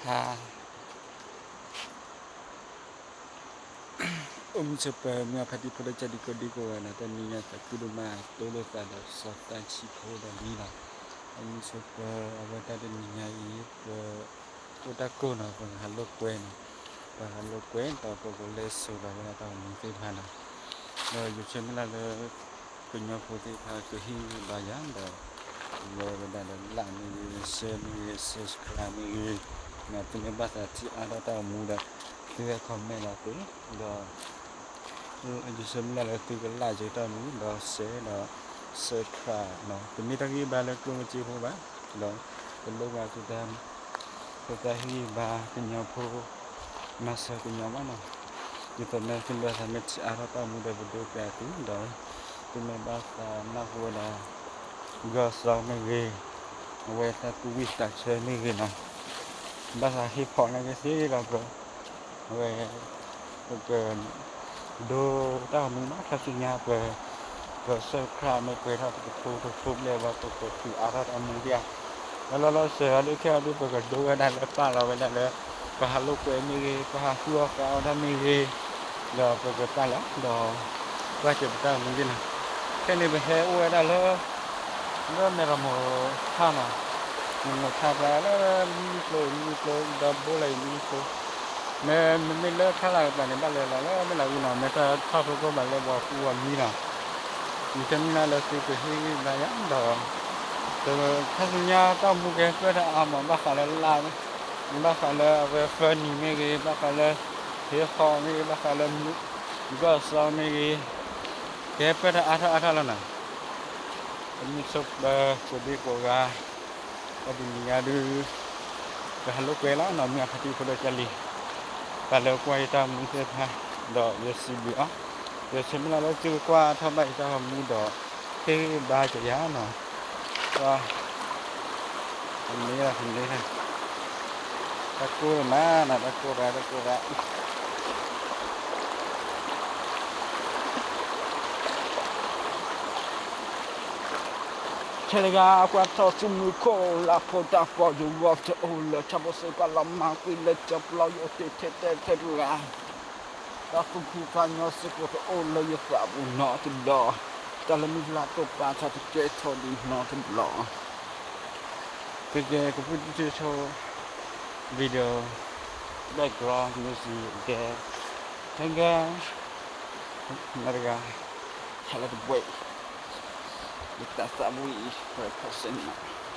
ဟါ အိၣ်မုာ်ဆိးပၢၤ မုၢ်အဖါတံၢ်ဖိလၢကၢ်ဒံကိးဒံကိးဂၤန့ၣ် တနံၤညါသးခုဒိၣ်မး တိၢ်လိာ်သးဒီးစီၤတၢ်ဆံးဖိဒီးလံနီၤ. အိၣ်မုာ်ဆိးပၢၤ အဝဲတၢ်တနံၤညါအံၤ ပ အိၣ်တၢ်ကိၢ်နီၤ ပဟးလိာ်ကွဲနီၤ. ပဟးလိာ်ကွဲဒီးပကလဲၤစိာ်လီၤဝဲဒၣ်တၢ်အိၣ်မူသ့ၣ်တဖၣ်နီၤ. ဒီးယဆၢမုၢ်လၢ်လၢ ကညီဖိသ့ၣ်တဖၣ်ကဟ့ၣ်ဂံၢ်ဘါယၤဒီး လဲၤဝဲဒၣ်ဒီး like မ့ၢ်ဂ့ၤ share မ့ၢ်ဂ့ၤ subscribe မ့ၢ်ဂ့ၤ သုမ့ၢ်ဘၣ်သးထံၣ်အါထီၣ်တၢ်အိၣ်မူဒီး သုဟဲ comment လီၤသ့ ဒီး ယဆၢမုၢ်လၢ်လၢသုက like ယတၢ်အိၣ်မူဒီး share ဒီး subscribe နီၤ. တမ့ၢ်တၢ်ဂံၢ်ဘါလၢကျိၣ်စ့ဖိဘၣ် ဒီး ပလိၣ်ဘၣ်သုတၢ် သုတၢ်ဟ့ၣ်ဂံၢ်ဘါကညီဖိ မၤစၢၤကညီဘၣ်နီၤ. ဒ်သိးန့ၣ်သုမ့ၢ်ဘၣ်သးမ့ၢ်ထံၣ်အါထီၣ်တၢ်အိၣ်မူဒီး ပဒိပျးသုဒီး သုမ့ၢ်ဘၣ်သးနၢ်ဟူဝဲဒၣ် ကီၢ်စီမ့ၢ်ဂ့ၤ အဝဲတၢ်သူၣ်ဝံၣ်သးဆၢမ့ၢ်ဂ့ၤနီၤ. ဘၣ်သးဟ့ၣ်ဖီၣ်န့ၢ်က့ၤသ့လီၤပ အဝဲ ပက ဒိတၢ်ဂီၤမူနီၤ ခါဆူညါပ ပ subscribe မ့ၢ်ပှဲၤထီၣ် ပကထိတဖိဘျဲၣ်ဘၣ် ပကထုးအါထီၣ်တၢ်အိၣ်မူဒံးဧါ. လီၤလီၤလီၤဆဲးအီၤဒုးခဲအီၤဒုး ပကဒိဝဲဒၣ်လၢပာ်လီၤဝဲဒၣ်လၢ ပဟးလိာ်ကွဲမ့ၢ်ဂ့ၤ ပဟးသူၣ်အီၣ်ဃုအီၣ်တၢ်မ့ၢ်ဂ့ၤ ဒီးပကပာ်လီၤဒီး ကွၢ်စၢၤပတၢ်အိၣ်မူဒံးနီၤ. ခဲန့ၣ်ပဟဲအိၣ်ဝဲဒၣ်လၢ လၢမဲၢ်ရမိၢ်ထါနီၤ, မဲၢ်ရမိၢ်ထါပှၤလၢ မံၤကျိၤအံၤမံၤကျိၤ ဒီးဘိလၢအံၤမံၤကျိၤ, မ့ၢ်မ့မ့ၢ်လၢထါလၢကပၤန့ၣ် ဘၣ်လဲၤလီၤလၢမဲၢ်လးအူနီၤ, မ့ၢ်တၢ်ထီၣ်ဖိကိၢ်ဘၣ်လၢပှၤကူပှၤမံနီၤ, ယတဲမ့ၢ်လၢသုကဟ့ၣ်ဂံၢ်ဘါယၤဒီး ခါဆူညါတၢ်အိၣ်မူကဟဲပၢၢ်ထီၣ်အါမး ဘၣ်ဃးလၢလါ ဘၣ်ဃးလၢအဝဲ funny မ့ၢ်ဂ့ၤ ဘၣ်ဃးလၢ ဟ့ၣ်ဃီမ့ၢ်ဂ့ၤ ဘၣ်ဃးလၢ ကီၢ်စီမ့ၢ်ဂ့ၤ ကဟဲပၢၢ်ထီၣ်အါထီၣ်အါထီၣ်လီၤနီၤ. ပမုၢ်ဆိးပၢၤကိးဒံကိးဂၤ တၢ်တနံၤညါဒုး ပဟးလိာ်ကွဲလီၤနီၤ မုၢ်အဖါတံၢ်ဖိလၢကၢ်လံၤ ပှၤလၢကွၢ်ယတၢ်အိၣ်မူသ့ၣ်တဖၣ် ဒီးယစံးဘျုးအီၤ, ယဆၢမုၢ်လၢ်လၢသုကကွၢ်ထီၣ်ဘၣ်ယတၢ်အိၣ်မူဒီး ဟ့ၣ်ဂံၢ်ဘါကယၤနီၤ, ပှၤ တမ့ၢ်လၢတမ့ၢ်လၢ တၢ်ကိၢ်လၢမးနီၤ တၢ်ကိၢ်ဂၤ တၢ်ကိၢ်ဂၤ ခဲလၢာ်ဂၤ ကွၢ်ထီၣ်ဆူမူခိၣ် လၢဖိတၢ်ပီၢ်ယဝီတအိၣ်လၢၤ ထီဘိစ့ၢ်ကီးလီၤမၢ်ကွံာ်လၢကၠီပျီယအိၣ်တ့ၢ်ထဲတဲထဲတဂၤ, တၢ်သူၣ်ဖှံသးညီစ့ၢ်ကီးတအိၣ်လၢယသးပူၤနီတဘျီ, တၢ်လၢမုၢ်လၢ်တိာ်ပာ်ထီၣ်တကဲထီၣ်ဒံးနီတဘျီ, ကကဲကဖုတံၢ်ဆိ video background music ကဲ ခဲဂၤ မတၤတဂၤ ဟဲလၢတဘှဲး ယတၢ်သးဝံၣ် ဖဲဖဲစ့ၢ်နီၤ